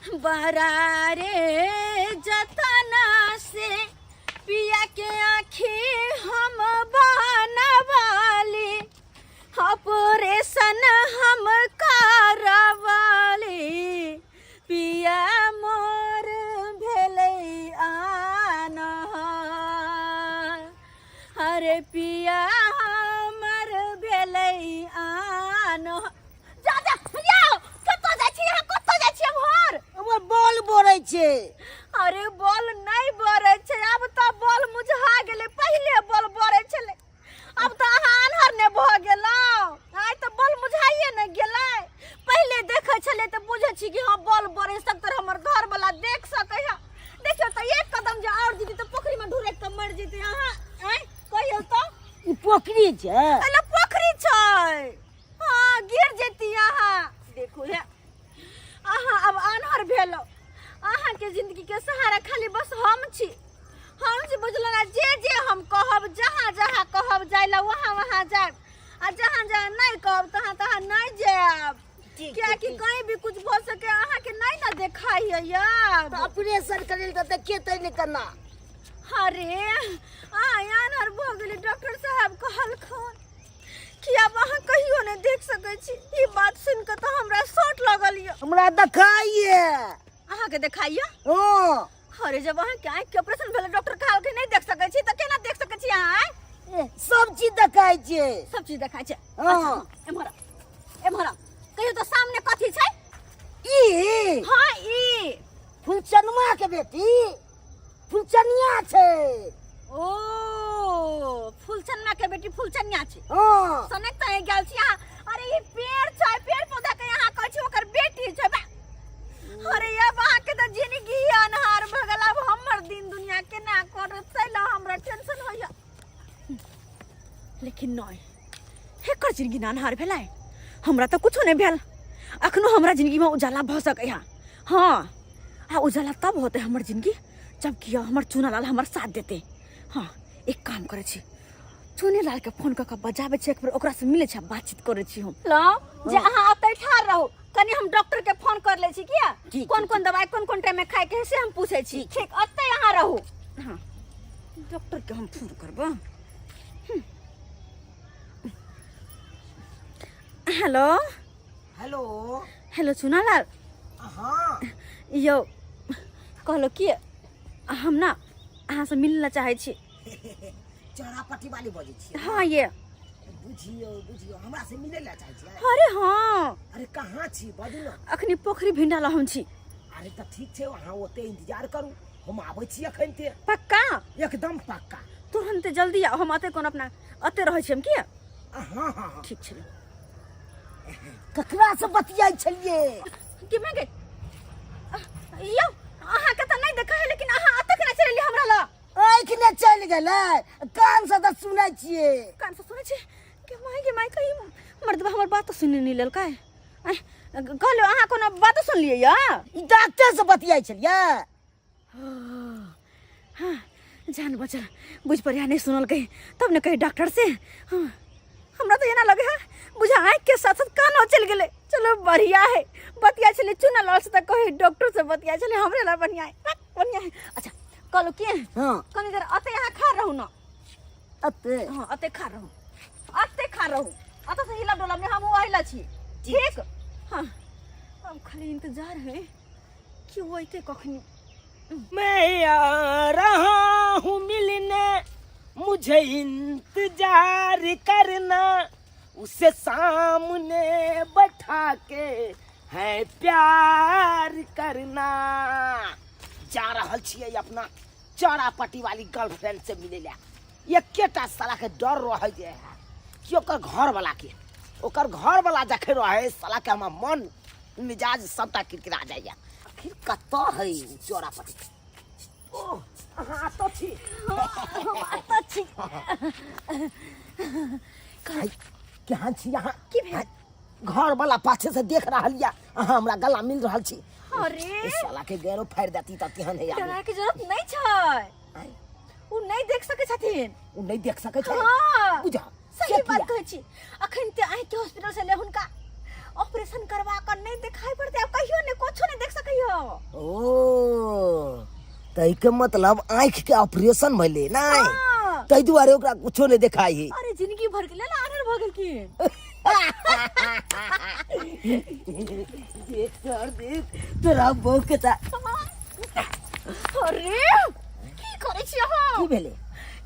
बड़ा रे जतना से पिया के आँखी हम बनवाली, ऑपरेशन हम करवाली, पिया मोर भेलै आनहर। अरे पिया हमर भेलै आनहर। जा जा यौ, कतऽ जाइ छी अहाँ? कतऽ जाइ छी एम्हर? हमर बॉल बोरै छै। अरे बॉल नहि बरै छै, आब तऽ बॉल मुझा गेलै। पहिले बॉल बरै छलै, अब तऽ अहाँ आन्हर ने भऽ गेलहुँ। आइ तऽ बॉल मुझाइए ने गेलै। पहिले देखै छलै तऽ बुझै छी कि हँ बॉल बरै सकतर, हमर घरवला देख सकै है। देखियौ तऽ एक कदम जे आओर जेती तऽ पोखरिमे ढुरकि कऽ मरि जेती अहाँ। आँय कहियौ तऽ। ई पोखरी छै? अरे पोखरी छै, हाँ गिर जेती अहाँ। देखू हे, अहाँ अब आन्हर भेलहुँ। अहाँके जिंदगी के सहारा खाली बस हम छी, हम छी, बुझलहुँ ने? जे जे हम कहब, जहाँ जहाँ कहब जाय ला वहाँ वहाँ जायब, आ जहाँ जहाँ नहीं कहब तहाँ तहाँ नहीं जायब। ठीक छै, कियाकि ठीक। कहीं भी कुछ भऽ सके, अहाँके नहीं ने देखाई है यार। तऽ ऑपरेशन करै लए तऽ देखेतै ने केना? अरे अहाँ आन्हर भऽ गेली। डॉक्टर साहब कहलखुन कि आब अहाँ कहियो नहि देख सकै छी। ई बात सुनि कऽ तऽ हमरा शॉट लगल यऽ। हमरा देखाइए। अहाँके देखाइए? हँ। अरे जब अहाँके आँखि के ऑपरेशन भेलै, डॉक्टर कहलकै नहि देख सकै छी, तऽ केना देख सकै छी अहाँ? आँय? ए, सब चीज देखाइ छै। सब चीज देखाइ छै? हँ। अच्छा, एम्हर आउ, एम्हर आउ। कहियौ तऽ सामने कथी छै? ई? हाँ ई। फुलचनमा के बेटी फुलचनिया छै। ओ फुलचनमा के बेटी फुलचनिया छै? हाँ। सनक तऽ गेल छी अहाँ। अरे ई पेड़ छै, पेड़ पौधा के अहाँ कहै छी ओकर बेटी छै। बा अरे अब अहाँ के तऽ जिंदगी अन्हार भऽ गेल। आब हमर दिन दुनिया केना करत, तै लए हमरा टेंशन होइया। लेकिन नहि, एकर जिंदगी ने अन्हार भेलै, हमरा तऽ कुछो नहि भेल। अखनो हमरा जिंदगी में उजाला भऽ सकैया। हाँ, आ उजाला तब होते हमर जिंदगी जब कि हमर चूनालाल हमर साथ देते। हाँ, एक काम करै छी, चुनेलाल के फोन कऽ कऽ बजाबै छी, एक बेर ओकरा से मिलै छी आ बातचीत करै छी हम। लो जे अहाँ ओतै ठाढ़ रहू कनि, हम डॉक्टर के फोन कर लै छी। किया ठीक, कोन ठीक, कोन दवाई कोन कोन टाइम में खाए के है से हम पूछै छी। ठीक, ओतै अहाँ रहू। हाँ, डॉक्टर के हम फोन करबै। हेलो। हेलो। हेलो चुनालाल। हाँ। यौ कहलो कि हम ना अहाँसँ मिलऽ लए चाहै छी। चौरापट्टी वाली बजै छियै? हाँ ये। बुझियौ बुझियौ, हमरा से मिलै लए चाहै छियै? अरे हाँ। अरे कहाँ छी, बजू ने। अखनी पोखरी भिंडा लऽ हम छी। अरे तऽ ठीक छै, अहाँ ओते इंतजार करू, हम आबै छी एखन ते। पक्का? एकदम पक्का। तुरन्त जल्दी आउ, हम अते कोनो अपना अते रहै छी हम किया। हाँ हाँ हाँ। ठीक छै। ककरा से बतियाइ छलियै? कि मैं गई यौ, अहाँके तऽ नहि देखा है, लेकिन अहाँ अते केना चलि एलियै हमरा लग? आँखि ने चलि गेलै, कान से तऽ सुनै छियै। कान से सुनै छी? के माय गे माय, कहीं मर्दबा हमर बात तऽ सुनि नहि लेलकै। आँय, कहलियौ अहाँ कोनो बात सुनलियै यऽ? ई डॉक्टर से बतियाइ छलियै। हाँ, जान बचल। बुझ पड़िया नहीं सुनल कहीं तब ने कही डॉक्टर से। हाँ, हमरा तो एना लगे है बुझा आँख के साथ साथ कानो चल गेले। चलो बढ़िया है, बतिया छले चुना लाल से त कहे डॉक्टर से बतिया छले, हमरे ला बढ़िया है, बक, बढ़िया है। अच्छा कहलो के हाँ। कनी देर अते यहाँ खा रहू ना। अते? हाँ, अते खा रहू, अते खा रहू, अते से हिला डोला में हम ओहिला छी। ठीक। हाँ, अब खाली इंतजार है कि वो अते कखनी। मैं आ रहा हूँ मिलने, मुझे इंतजार करना, उसे सामने बैठा के है प्यार करना। जा रहल छियै अपना चौरापट्टी वाली गर्लफ्रेंड से मिले ला। एकेटा साला के डर रहे जे है कि ओकर घर वाला के, ओकर घर वाला जखन रहे साला के हमर मन मिजाज सबटा किरकिरा जाइया। आखिर कतऽ है उ चौरापट्टी? ओ अहाँ एतऽ छी? हम एतऽ छी। हाय, केहन छी अहाँ? की भेल? घर वाला पाछे से देख रहल या, अहाँ हमरा गला मिल रहल छी। अरे ई साला के गैरो फाड़ि देती तऽ केहन है आदमी। डराय के जरूरत नहीं छै, उ नहीं देख सकै छथिन। उ नहीं देख सकै छै? हाँ। बुझा सही से बात किया? कहै छी। अखन ते आँखि के हॉस्पिटल से ले हुनका ऑपरेशन करवा कर नहीं देखाई पड़ते, अब कहियो नहीं कुछो नहीं देख सकैयो। ओ तै के मतलब आँखि के ऑपरेशन भेलै नहि? हाँ। ताहि दुआरे ओकरा कुछो नहि देखाइ है। अरे जिंदगी भर के लेल आनर भऽ गेल की? देख सर देख, तोरा बहू के ता अरे की करै छी अहाँ? की भेलै?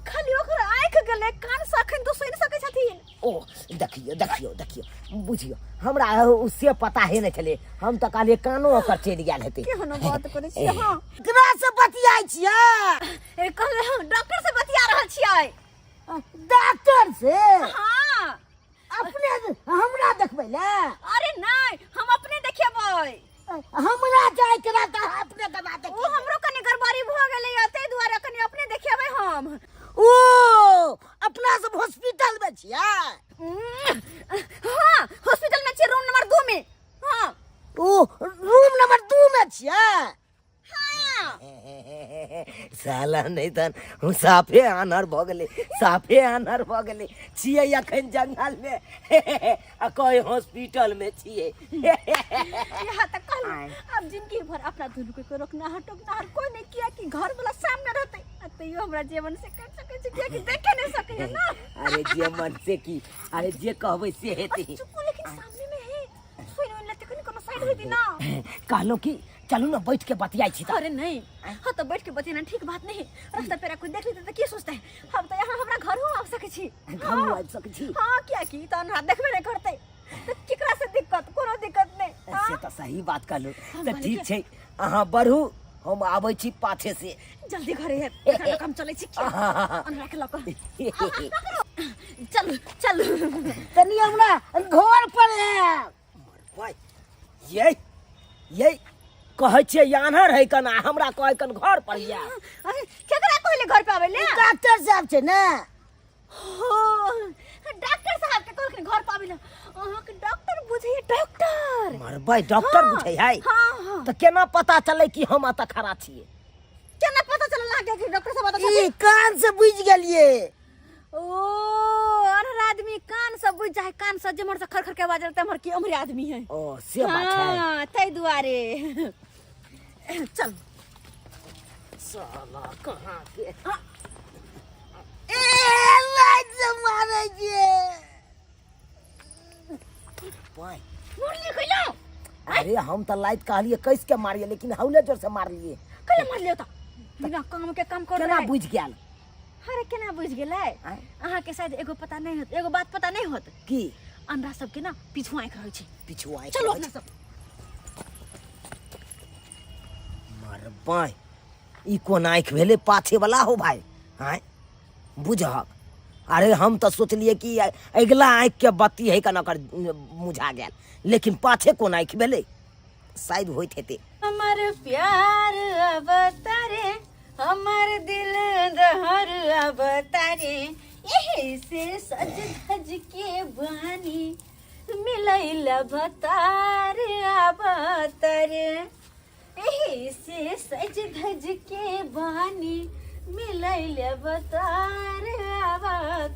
खाली ओकर आँखि गेलै, कान से अखन तो सुनि सकै छथिन। ओ देखियौ देखियौ देखियौ, बुझियौ हमरा ओ से पता हे नहि छलै, हम तऽ कहलियै कानो ओकर चलि गेल हेतै। केहन बात करै छी अहाँ? केकरा से बतियाइ छियै? ए, कहले हम डॉक्टर से बतिया रहल छियै। डॉक्टर से? हाँ। अपने हमरा देखबै ले? अरे नहीं, हम अपने देखेबै। हमरा जाय के रहता अपने दबा दे। ओ हमरो कनी गड़बड़ी भ गेलै या ताहि दुआरे कनी अपने देखेबै हम। ओ अपना सब हॉस्पिटल में छियै? हाँ, हॉस्पिटल में छियै, रूम नंबर 2 में। हाँ। ओ रूम नंबर 2 में छियै? हाँ। साला नहीं तन हम साफे आनर भ गेलै, साफे आनर भ गेलै। छियै अखन जंगल में आ कोई हॉस्पिटल में छियै। यहाँ तक कहलहुँ, अब जिंदगी भर अपना दुनू के कोई रोकनाहर टोकनाहर कोई नहीं, किया कि घर वाला सामने रहते आ तैयो हमरा जीवन से कर सकै छै, किया कि देखे नहीं सकै ना। अरे जे मन से की, अरे जे कहबै से हेतै। चुप, लेकिन सामने में है, सुन उन लेते कनी कोनो साइड होई दी ना। कहलो कि चलू ना बैठ के बतियाई छी। अरे नहीं, हाँ तो बैठ के बतियाना ठीक बात नहीं, रास्ता पेरा कोई देख लेते तो की सोचते है। हम तो यहाँ हमरा घर हो आब सकै छी। घर हो आबि सकै छी। हाँ, किया कि त अन्हार देखबे नहीं करते तो केकरा से दिक्कत, कोनो दिक्कत नहीं। से तो सही बात कहलू। हम तो कहलियै ठीक कि छै, अहाँ बढ़ू, हम आबै छी पाछे से। जल्दी घरे है, एकरा लऽ कऽ हम चलै छी, किया अन्हार के लऽ कऽ। चलू चलू। तनी हमरा घर पर आयब। ये ये कहै छियै आन्हर है कन, आ हमरा कहै कन घर पर आयब। अरे केकरा कहले घर पे आबै ले? डॉक्टर साहब छै ने। हो, डॉक्टर साहब के कहलखिन घर पे आबै ले। अहाँ के डॉक्टर बुझैया? डॉक्टर मरबै, डॉक्टर हाँ, बुझै है? हाँ, हाँ। तऽ केना पता चलै कि हम एतऽ खड़ा छियै? केना पता चलल अहाँके कि डॉक्टर साहब एतऽ ई छथिन? कान से बुझि गेलियै। ओ अनहर आदमी कान से बुझि जाइ, कान से जेम्हर से खर खर के आवाज एल तेम्हर की उम्हरे आदमी है। ओ से बात है। हाँ, ताहि दुआरे। चल। साला कहाँ के? ए लाइट से मारै छियै। पाइ। मुरली कइलो? अरे हम तऽ लाइट कहलियै कस के मारिए, लेकिन हौले जोर से मारलिए। कइले मारलिए तऽ? बिना काम के काम कर केना रहे। बुझि गेल? अरे केना बुझि गेलै? आँय? अहाँ के शायद एगो पता नहीं होत, एगो बात पता नहीं होत। की? हमरा सबके ना पीछू आँखि रहै छै। पीछू आँखि चलू रहै अपना छै। सब। मरबै, ई कोन आँखि भेलै पाछे वाला हो भाई? आँय बुझहक। अरे हम तऽ सोचलियै कि अगिला आँखि के बत्ती है कन ओकर मुझा गेल, लेकिन पाछे कोन आँखि भेलै? शायद होइत हेतै। हमर प्यार अब तारे, हमर दिल दहर अब तारे, एही से सज धज के बानी मिलैल भतार अब तारे, एही से सज धज के बानी मिलैल भतार अब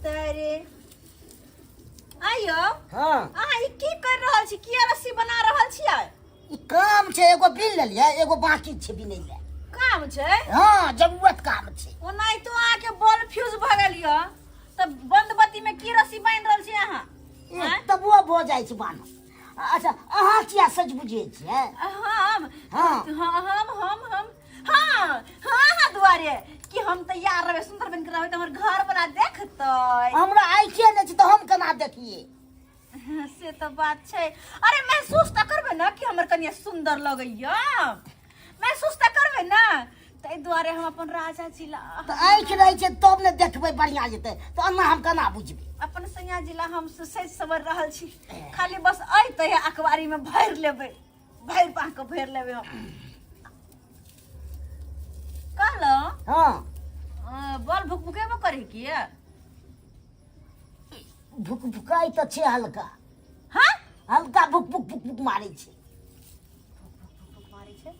तारे। आयो। हाँ। अहाँ ई की कर रहल छी? किया रस्सी बना रहल छियै? ई काम छै, एगो बिन लेलियै, एगो बाकी छै बिनै ले। काम छै? हाँ, जरूरत काम छै। ओनाहितो अहाँके बॉल फ्यूज भऽ गेल यऽ तऽ बंद बत्ती में की रस्सी बान्हि रहल छी अहाँ? ए, आँय? तबो भऽ जाइ छै बान्ह। अच्छा, अहाँ किया सच बुझै छियै? हम? हाँ। हाँ, हम, हम, हम, हाँ, हाँ, हाँ, दुआरे कि हम तैयार रहबै, सुंदर बनि के रहबै तऽ हमर घर वाला देखतै। हमरा आँखिए नहि छै तऽ हम केना देखियै? से तऽ बात छै। अरे महसूस तऽ करबै ने कि हमर कनिया सुंदर लगैया, महसूस तऽ करबै ने, ताहि दुआरे हम अपन राजा जी ला तऽ आँखि रहै छै तब ने देखबै बढ़िआँ जेतै, तऽ एना हम केना बुझबै? अपन सैया जी ला हम सजि सवर रहल छी, खाली बस अयतै अखबारी में भरि लेबै, भरि पाँक के भरि लेबै हम। कहलहुँ। हाँ। बल भुकभुकेबो करै की? भुकभुकाइ तऽ छै हल्का। हाँ? हल्का भुक भुक भुक भुक मारै छै। भुक मारै छै?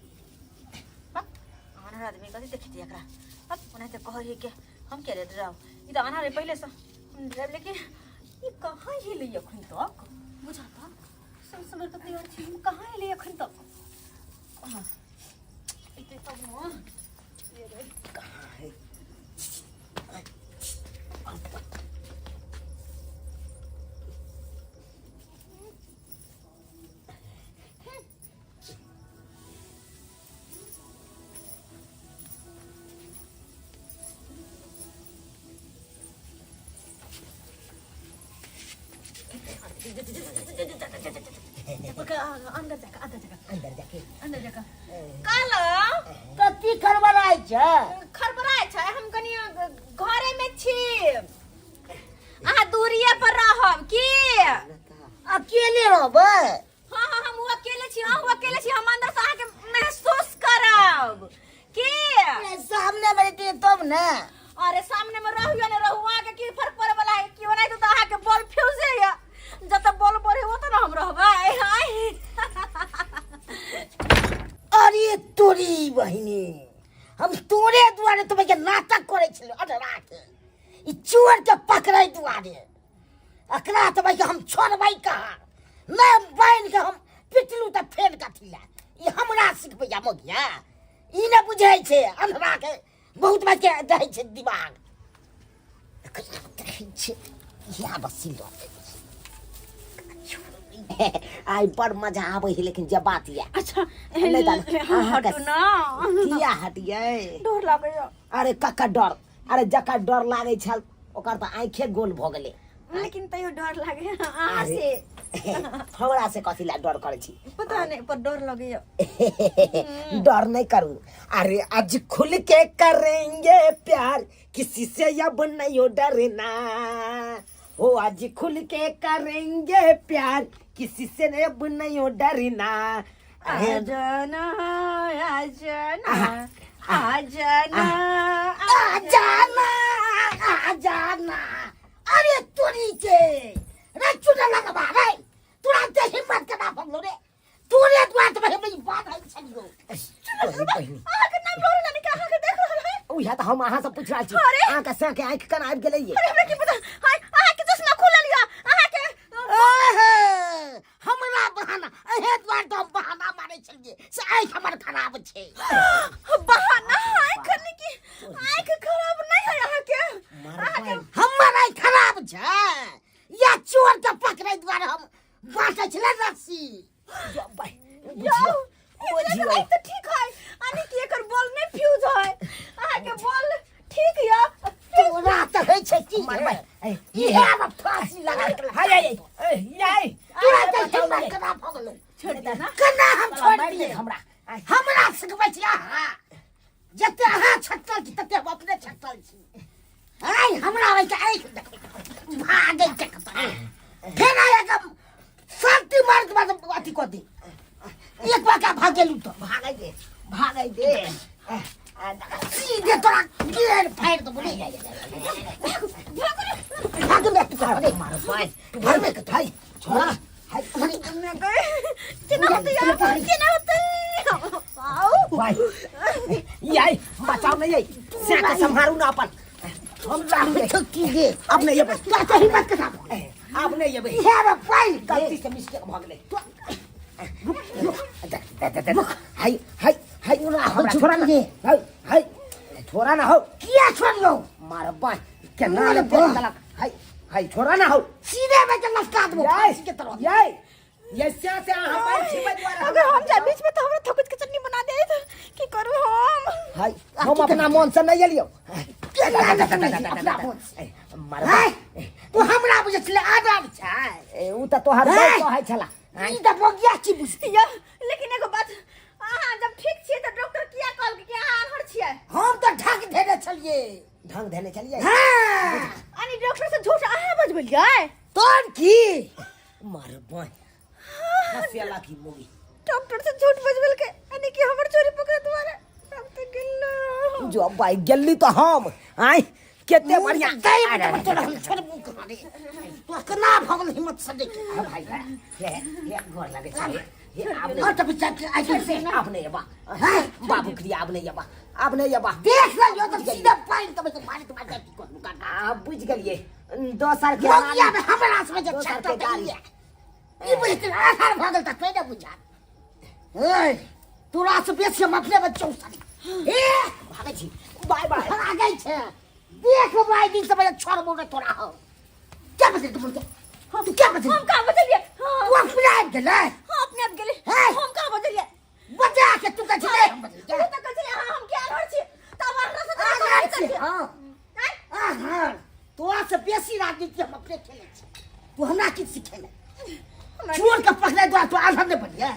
आन्हर आदमी कथी देखित एकरा? हट, ओनाहिते कहै है के हम के रे डराउ, ई तऽ आन्हर है पहिले से, हम डरायब, लेकिन ई कहाँ हिलै अखन तक बुझा तऽ सब समय तऽ तैयार छी हम कहाँ एलियै एखन तक कहाँ एतै तब ने ये रे अंदर जाकर अंदर जाकर अंदर जाके अंदर जाकर काल कथी खड़बड़ाइ छै खड़बड़ाइ छै हम कनि घरे में छी अहाँ दूरिये पर रहब की अकेले रहबै हाँ हाँ हम अकेले छी अहूँ अकेले छी हम अंदर से अहाँके महसूस करब की सामने में रहती तब ने अरे सामने में रहू या नहीं रहू अहाँके की फर्क पड़े वाला है क्यों नहीं तो अहाँके बॉल फ्यूजे या जतऽ बॉल बढ़े ओतऽ ने हम रहबै आय अरे तोरी बहिनी हम तोरे दुआरे तो भैया नाटक करे छलो अधरा के ई चोर के पकड़े दुआरे एकरा तऽ भाई हम छोड़बै कहाँ नहि बान्हि के हम पिटलू तऽ फेर कथी लए ई हमरा सिखबैया मगिया ई नहि बुझै छै अन्हरा के बहुत बात के रहै छै दिमाग देखै छै इएह बसी लऽ आइ बड़ मजा आबै है लेकिन जे बात यऽ अच्छा नहि दादा, हम अहाँके हटू ना किया हटियै डर लागैया अरे कक्का डर अरे जकर डर लागै छल ओकर तऽ आँखे गोल भऽ गेलै लेकिन तैयो डर लागे अहाँ से हमरा से कथी ला डर करै छी पता नहीं पर डर लगैया डर नहीं करू अरे आज खुल के करेंगे प्यार किसी से अब नहीं हो डरना हो आज खुल के करेंगे प्यार किसी से अब नहीं हो डरना अरे आजना आजना आजना आ जाना आ जाना अरे तोरी के रे चुना लगबा रे तोरा ते हिम्मत केना भगलो रे तोरे दुआर तऽ भाई बात है छलियो अहाँके नाम लऽ रहल कि अहाँके देख रहल है उएह तऽ हम अहाँ से पूछि रहल छी अरे! अहाँके साँके आँखि केना आबि गेलै ये अरे हमरा की पता हाय अहाँके चश्मा खुलल यऽ अहाँके ओहे हमरा बहाना अहे दुआर तऽ हम बहाना मारै छलियै से आँखि हमर खराब छै बहाना आँखि नहि कि आँखि खराब नहि है अहाँके अहाँके हमर आँखि खराब छै या चोर के पकड़ै दुआरे हम बाँटै छलै रस्सी यौ एकर आँखि तऽ ठीक है यानी कि एकर बॉल नहि फ्यूज है अहाँके बॉल ठीक यऽ तोरा तऽ होइ छै की इहे आब फांसी लगा के हाय हाय हाय तोरा तऽ हिम्मत केना भऽ गेलौ छोड़ दे ना केना हम छोड़ि दियै हमरा हमरा सिखबै छी अहाँ जते अहाँ छटल छी तते हम अपने छटल छी आइ हमरा होइ छै आँखि देखै भागै छै कतऽ फेर आइ एकदम शांति मार के बाद अथी कऽ दे एक बार का भाग गेलू तऽ भागै दे भागै दे सीधे तोरा गेल फाड़ि देबो रे भाग बे तू अरे मारो भाई तू घर में कथाई छोड़ा हाय केना होतै यार केना होतै आउ भाई याई बचाओ नहीं याई से के संभारू ना अपन हम चाहू की गे अब नहीं अबे तोरा तो हिम्मत के साथ अब नहीं अबे इहे रे पाई गलती से मिस्टेक भऽ गेलै हाय हाय हाय हमरा छोड़ा ना हाय हाय छोड़ा ना हो किया छोड़लो मार बाय केना ने बोल देलक हाय हाय छोड़ा ना हो सीधे में के लटका देबो फांसी के तरह याई ये से से अहाँ पैर छिपै दुआरे अगर हम जाए बीच में तो हमरा थकुच के चटनी बना देत की करू हम हाय हम अपना मन से नहीं एलियो केना ने अपना मन से मार हाय तू हमरा बुझै छले आदर छै उ त तोहर हाय। कहै छला ई तऽ बगिया छी बुझती या लेकिन एगो बात अहाँ जब ठीक छियै तऽ डॉक्टर किया कहलकै कि अहाँ अनहर छियै हम तऽ ढक धेने छलियै ढंग धेने छलियै हाँ यानी डॉक्टर से झूठ अहाँ बजबलियै तोर की मार बाय हंसिया की मूवी डॉक्टर से झूठ बजबलकै यानी कि हमर चोरी पकड़े दुआरे हम तऽ गेलहुँ जो भाई गेली तो हम आय केते बढ़िया अरे तोरा हम छोड़बू कहाँ रे तोरा केना भऽ गेल हिम्मत से देख हाँ भाई हे हे गोर लगे छै हे आब नहीं और तब चल आइ से आब नहीं अबा बाबू क्रिया आब नहीं अबा आब नहीं अबा देख ले यो तऽ सीधा पानि तब तो मारे तुम्हारे की करू आ बुझ गेलिए 2 साल के बगिया में हमरा समझ दोसर के छट्टा गाड़ी। देलियै ई बुझते आधार भऽ गेल तऽ तै ने बुझा ए तोरा से बेसी हम अपने बच्चों से ए भागै छी बाय बाय भागै छै देख लेबै आइ दिन से बजे छोड़बो ने तोरा हम क्या बजल तू बोलते तू क्या बजल हम कहाँ बजलियै हाँ तू अपने आबि गेलै हाँ अपने आप गेलै हे! हम कहाँ बजलियै बजा के तू कहै छी नहि हम बजल ओ तऽ कहै छलै हाँ हम के आन्हर छी तब आन्हर से तऽ आन्हर छी छी हाँ आन्हर तोरा से बेसी राजनीति हम अपने खेलै छी तू हमरा की सिखेले चोर के पकड़े द्वारा तू आन्हर नहि बनियै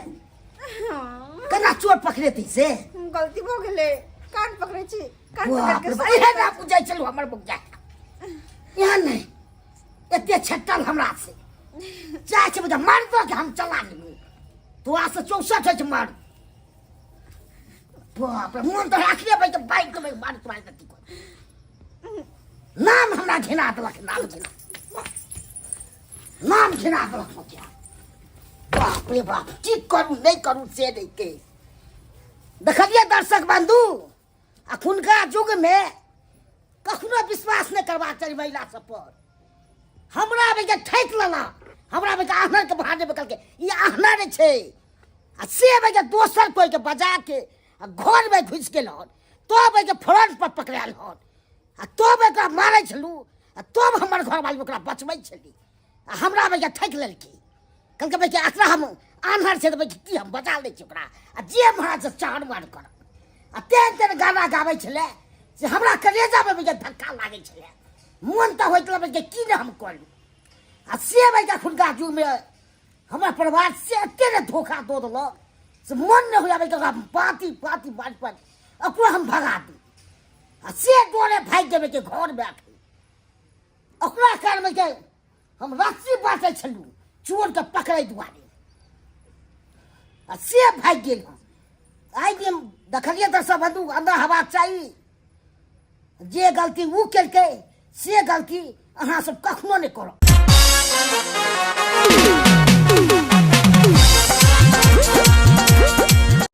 केना चोर पकड़ेतै से गलती भऽ गेलै कान पकड़ै छी कान पकड़ बाप के रे बाप, एहन ना बुझै छलहुँ हमर बुझा एहन नहि एते छट्टल हमरा से चाहे छै बुझा मार दो के हम चला लेबू तोरा से 64 होइ छै मार बाप रे मोन तऽ राखले भाई तऽ बाइक के मार तोरा गति कर नाम हमरा घिना देलक नाम घिना नाम घिना देलक मोतिया बाप रे बाप की करू नहि करू से नहि के देखलियै दर्शक बंधु अखुनका युगमे कखनो विश्वास नहि करबाक चाही महिला सब पर हमरा बेके ठकि लेलक हमरा बेके आन्हरके बहाने कहलकै ई आन्हर छै आ से बेके दोसर कोइके बजा के आ घरमे घुसि गेल हन तब एहिके फ्रंट पर पकड़ायल हन आ तब एकरा मारै छलहुँ आ तब हमर घरवाली ओकरा बचबै छली आ हमरा भैया ठकि लेलकै कहलकै भैया एकरा हम आन्हर छै तऽ भैया की हम बचा लै छी ओकरा आ जे महाराज से चार मार करब आ तेहन तेहन गाना गाबै छलै से हमरा कलेजामे भैया धक्का लागै छलै मोन तऽ होइत छलै भैया की नहि हम कऽ लू आ से भैया एखुनका युगमे हमरा परिवार से एते ने धोखा दऽ देलक से मन नहि होइया भैया ओकरा पाती पाती बात पर ओकरो हम भगा दी आ से डरे भागि जेबै के घरमे अखन ओकरा कारण के हम रस्सी बाँटै छलहुँ चोरके पकड़ै दुआरे आ से भागि गेल हम आइ दिन देखलियै तऽ सब बंदूक अन्दर हेबाक चाही जे गलती ओ केलकै से गलती अहाँ सब कखनो नहि करब।